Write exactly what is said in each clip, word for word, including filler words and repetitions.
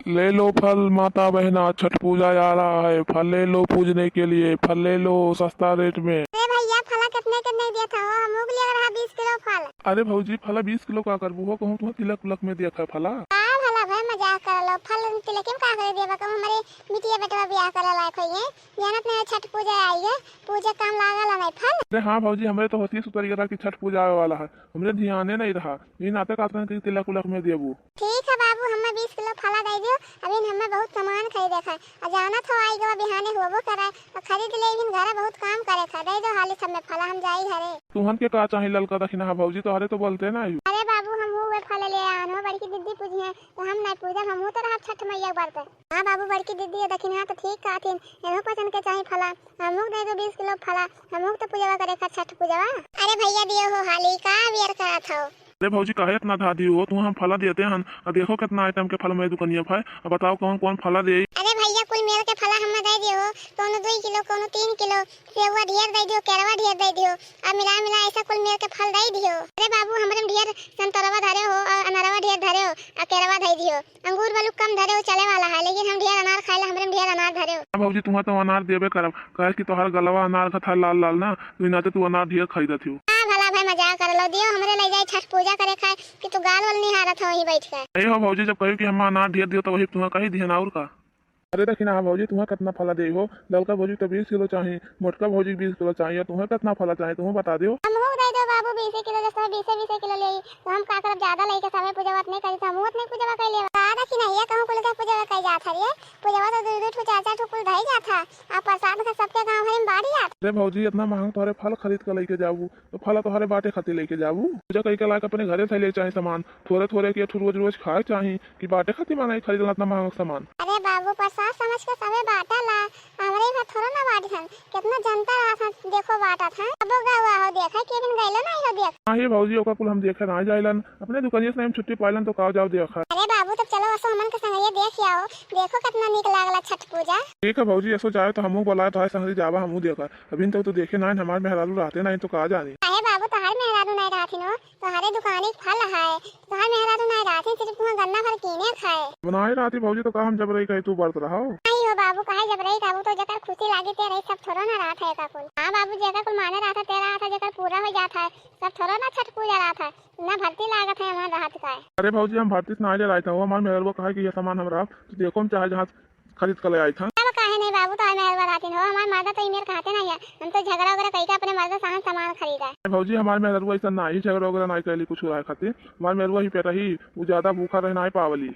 ले लो फल माता बहना, छठ पूजा आ रहा है, फल ले लो पूजने के लिए, फल ले लो सस्ता रेट में। अरे भैया, फला कितने कितने दिया था हो? हमहू के लिए रहा बीस किलो फल। अरे भौजी, फला बीस किलो का करबू हो? कहूँ तुम्हें तिलक उलक में दिया था फला। का भला भाई, मजाक कर लो। फल तिलक में का करे देबा? कहूँ हमारे बिटिया बेटवा ब्याह करे लायक होइए, जानत नहीं छठ पूजा आई है, पूजा काम लागल है नहीं फल। अरे हाँ भौजी, हमरे तो होती सुतरिया रहा कि छठ पूजा आवे वाला है, हमरे ध्याने नहीं रहा। ये नाते का कि तिलक उलक में देबू। ठीक है बाबू, हमें बीस किलो फला दे दियो, अभी हमें बहुत सामान खरीदे है। आ जानत हो, आई गवा बिहाने होबो करे, आ खरीद ले, इहिन घरे बहुत काम करे था। दे दो हाली सब में फला, हम जाई घरे। तुहन के का चाही ललका दखिना है भौजी, तोहरे तो बोलते ना आयु। अरे बाबू, हम हुए फल ले आन हो, बड़की दीदी पूछी है, तो हम नहीं पूजब, हम तो रहब छठ मैया के बरते। हाँ बाबू, बड़की दीदी ये दखिना तो ठीक कहथिन, एनहु पसंद के चाही फला, हमहू के दे दो बीस किलो फला, हमहू के तो पूजवा करे खा छठ पूजवा। अरे भैया दियो हो हाली, का बियर करत हो? अरे भौजी, काहे इतना धाधी हो? तू हम फला देते हन, आ देखो कितना आइटम के फल मेरे दुकनिया पर है। अब बताओ कौन कौन फला दे? अरे भैया, कुल मेल के फला हमें दे दियो हो, कोनो दुई किलो, कोनो तीन किलो, सेवा ढेर दे दियो, केरवा ढेर दे दियो, अब मिला मिला ऐसा कुल मेल के फल दे दियो। अरे बाबू, हमरे में ढेर संतरवा धरे हो और अनरवा ढेर धरे हो, आ केरवा दे दियो। अंगूर बालू कम धरे हो, चले वाला है, लेकिन हम ढेर अनार खाए ला, हमरे में ढेर अनार धरे हो। हाँ भौजी, तुम्हें तो अनार देबे करब, काहे कि तोहार गलवा अनार का था लाल लाल ना, तो नाते तू अनार ढेर खरीदत हो। हाँ भला भाई, मजाक कर लो, दियो हमरे ले जाए छठ पूजा करे खाए कि तू गाल वाल निहारत हो वहीं बैठ के। ए हो भौजी, जब कहियो कि हम अनार ढेर दियो तो वही तुम्हें कही दिहन और का। अरे दखिना, हाँ भौजी, तुम्हें कितना फला दे हो? ललका भौजी तो बीस किलो चाही, मोटका भौजी बीस किलो चाही, और तुम्हें कितना फला चाही, तुम्हें बता दियो। हमहू दे दो बाबू बीस किलो, जैसे बीस बीस किलो ले, तो हम का करब, ज्यादा लेके समय पूजा बात नहीं करी, तो हमहू उतने पूजा कर लेबा। का दखिना, ये कहूँ कुल के पूजा कर जात हरिये, पूजा तो दो दो ठो, चार चार ठो कुल धई जात है, आ प्रसाद का सबके गाँव भरी में बांट जात। अरे भौजी, इतना महंगा तोहरे फल खरीद के लेके जाबू, तो फला तोहरे बाटे खातिर लेके जाबू? पूजा कई के लायक अपने घरे से ले चाहे सामान, थोरे थोरे के ठू रोज रोज खाए चाही कि बाटे खातिर मांगे खरीदला इतना महंगा सामान? अरे बाबू, प्रसाद समझ के सबे बाटा ला, हमरे घर थोड़ा ना बाटी हन, कितना जनता रहा था, देखो बाटा था, अब गवा हो देखा कि बिन गैलो नहीं हो देख। हाँ हे भौजी, ओका कुल हम देखे ना जाइलन, अपने दुकानिया से हम छुट्टी पाइलन तो का जाओ देखा। अरे बाबू, तब चलो असो हमन के संग ये देख आओ, देखो कितना नीक लागला छठ पूजा। ठीक है भौजी, असो जाए तो हमहू बोलाए तो है संग जावा, हमहू देखा। अभी तक तो देखे नाहीं, हमार मेहरारू रहते नाहीं तो का जानी। काहे बाबू, तोहार मेहरारू नाहीं रहथिन हो? तोहरे दुकानी फल है, तोहार मेहरारू नाहीं रहथिन, सिर्फ तुहाँ गन्ना भर कीने खाए। बनाए रहती भौजी तो का हम जबरई कही तू बरत रहो? नहीं हो बाबू, काहे जबरई कहबू, तो जेकर खुशी लागी ते रही, सब थोड़ा ना रहत है एका कुल। हाँ बाबू, जेकर कुल माने रहत है, ते रहत है, जेकर पूरा हो जात है, सब थोड़ा ना छठ पूजा रहत है, ना भर्ती लागत है हमार रहत का है। अरे भौजी, हम भर्ती से ना ले लाए था, वो हमार मेहरबा कहा कि ये सामान हम रख, तो देखो हम चाहे जहाँ खरीद के ले आई था। अब काहे नहीं बाबू, तो आए मेहरबा रहतिन हो, हमार मर्दा तो ई मेर कहते नहीं है, हम तो झगड़ा वगैरह कई के अपने मर्दा से हम सामान खरीदा। ए भौजी, हमार मेहरबा ऐसा ना ही झगड़ा वगैरह ना कैली कुछ रहे खातिर, हमार मेहरबा ही पे रही, वो ज्यादा भूखा रह ना पावली।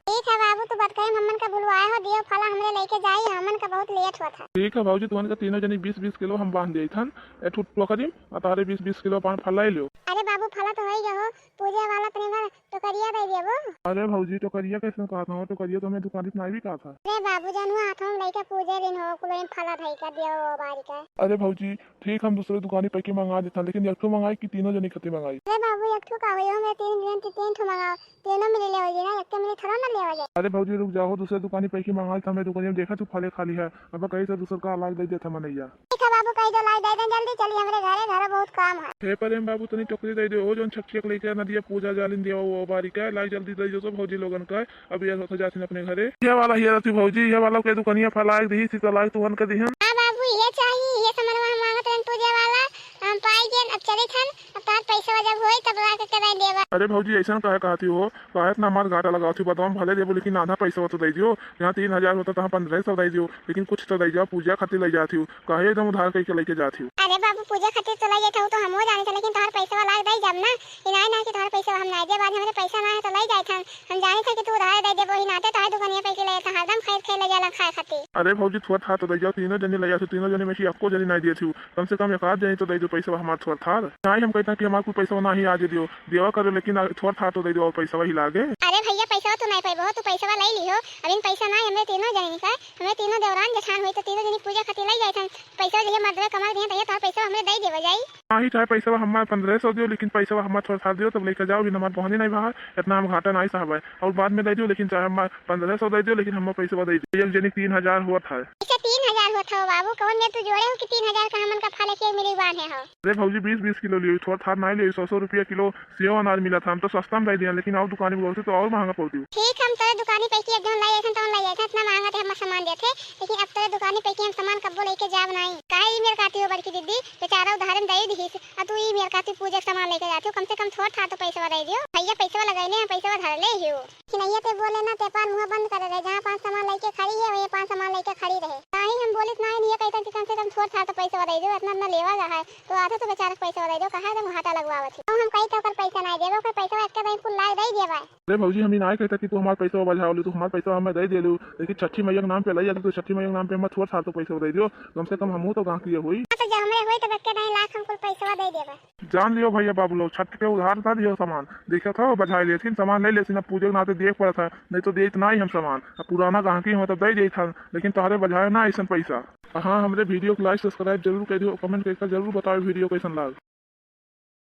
ठीक है बाबू, तू बतकही हमन का भुलवाए हो, दियो फला हमरे लेके जाई, हमन का बहुत लेट होत है। ठीक है भौजी, तुहन का तीनों जनी बीस बीस किलो हम बांध देत हन, ए ठू टोकरी में, आ तारे बीस बीस किलो पान फल लाई लियो। अरे बाबू, फला तो होई गयो हो, पूजे वाला तनी भर टोकरिया दे देबो। अरे भौजी, टोकरिया कैसे कहत हो? टोकरिया तो हमें दुकान से नहीं बिकात है। अरे बाबू, जनुआ हाथों में लेके पूजे दिन हो, कुलोई में फला धई का दियो वो बारी का। अरे भौजी, ठीक, हम दूसरे दुकानी पैकी मंगा देता, लेकिन एक ठो मंगाई कि तीनों जनी खातिर मंगाई? अरे बाबू, एक ठो का होई, हमें तीन दिन ती-, तीन ठो मंगाओ, तीनों मिली लेवल जी ना, एक के मिली थोड़ा ना लेवल जाए। अरे भौजी, रुक जाओ, दूसरे दुकानी पैकी मंगा लेता, हमें दुकानी में देखा तू फले खाली है, अब कहीं से दूसर का अलग दे देता मनैया। ठीक है बाबू, कही दो लाई दे दें, जल्दी चली हमरे घरे, घरे बहुत काम है। हे प्रेम बाबू, तनी टोकरी दे दो, ओ जौन छकछक लेके नदिया पूजा जालिन दिया, वो बारी का लाई जल्दी दे दो तो भौजी लोगन का, अब ये होत जाथिन अपने घरे। ये वाला हिया रहती भौजी, ये वाला के दुकनिया फलाए दी, सीता लाए तुहन के दिहन। हाँ बाबू, ये चाहिए, ये सामान हम मांगत रहन पूजा वाला, हम पाई गेन, अब चलित हन, अब तार पैसा जब होई तब ला के कराई देबा। अरे भौजी, ऐसा काहे कहती हो? काहे इतना हमार घाटा लगावत हो? बदवा में भले देबो, लेकिन आधा पैसा तो दे दियो। यहाँ तीन हजार होता तो हम पन्द्रह सौ दे दियो, लेकिन कुछ तो दे जाओ, पूजा खातिर ले जाती हो। काहे एकदम उधार कइके लेके जाती हो? अरे बाबू, पूजा खातिर तो ले जाता हूँ तो हमहू जानी था, लेकिन तोहार पैसा वाला दे जब ना, ई नाई ना कि तोहार पैसा हम नाई देब, आज हमरे पैसा ना है तो ले जाए था। हम जानी था कि तू उधार दे देबो, ही नाते तोहार दुकानिया पे के ले जाता, हरदम खरीद खरीद ले जाला खाए खातिर। अरे भौजी, थोड़ा था तो दे जाओ, तीनों जने ले जाओ, तीनों जने में से एको जने नाई दिए थी, कम से कम एक आध जने तो दे दो पैसा हमार थोड़ा था। नाई हम कहता कि हमार कोई पैसा ना ही आज दियो, देवा करो, लेकिन आ-, थोड़ा था तो दे दो और पैसा वही लागे। अरे भैया, पैसा तो नहीं पाइबो, तू पैसा ले लियो, अभी पैसा ना हमरे तीनों जने का, हमरे तीनों देवरान जेठान हुई तो तीनों जने पूजा खातिर ले जाए थे, पैसा जहिया मर्दवे कमर दिए तहिया तोहर पैसा हमरे दे देवा जाई। हाँ ही चाहे पैसा हमार पन्द्रह सौ दियो, लेकिन पैसा हमार थोड़ा था दियो, तब लेके जाओ, अभी हमार पहुँच नहीं बाहर, इतना हम घाटा नहीं सहबे, और बाद में दे दियो, लेकिन चाहे हमार पन्द्रह सौ दे दियो, लेकिन हमार पैसा दे दियो, एक जने तीन हजार हुआ था। अच्छा, तीन हजार होत हो बाबू, कौन में तू जोड़े हो कि तीन हजार का हमन का फल के मिली बांधे हो? अरे भौजी, बीस बीस किलो लियो, थोड़ा थार नाई लियो, सौ सौ रुपया किलो सेव अनार मिला था, हम तो सस्ता में दे दिया, लेकिन और दुकानी में से तो और महंगा पड़ दियो। ठीक, हम तोरे दुकानी पे की एक दिन लाई, ए हियो। खिनैया ते बोले ना, ते अपन मुँह बंद करे रहे। जहाँ पाँच सामान लेके खड़ी है, वही पाँच सामान लेके खड़ी रहे। नाही हम बोलित नाही, नहीं कहता कि कम से कम थोड़ थाड़ तो पैसा दे दो, इतना इतना लेवा गा है, तो आधा तो बेचारा के पैसा दे दो, कहाँ से घाटा लगवावत है। तो हम कही तो ओकर पैसा नहीं देबो, ओकर पैसा एक के दही कुल लाई दे देबा। अरे भौजी, हम ई नाही कहता कि तू हमार पैसा बझाव लू, तू हमार पैसा हमें दे देलू, लेकिन छठी मैया के नाम पे लई, अगर तू छठी मैया के नाम पे हमें थोड़ थाड़ तो पैसा दे दियो, कम से कम हमहू तो गाँव की होई। हाँ, तो जब हमरे होई, तब एक के दही लाख हम कुल पैसा दे देबा। जान लियो भैया बाबू लोग, छठ के उधार ना दियो सामान। देखत हो, बझाए लेथिन, सामान ले लेथिन, अब पूजे के नाते देख पड़त है, नहीं तो देत नाही हम सामान। अब पुराना गाहकी हो तब दे देत हन, लेकिन तोहरे बझाए ना ऐसन पैसा। हाँ, हमरे video को like, subscribe जरूर कर दियो, comment करके जरूर बताओ video कैसन लाग।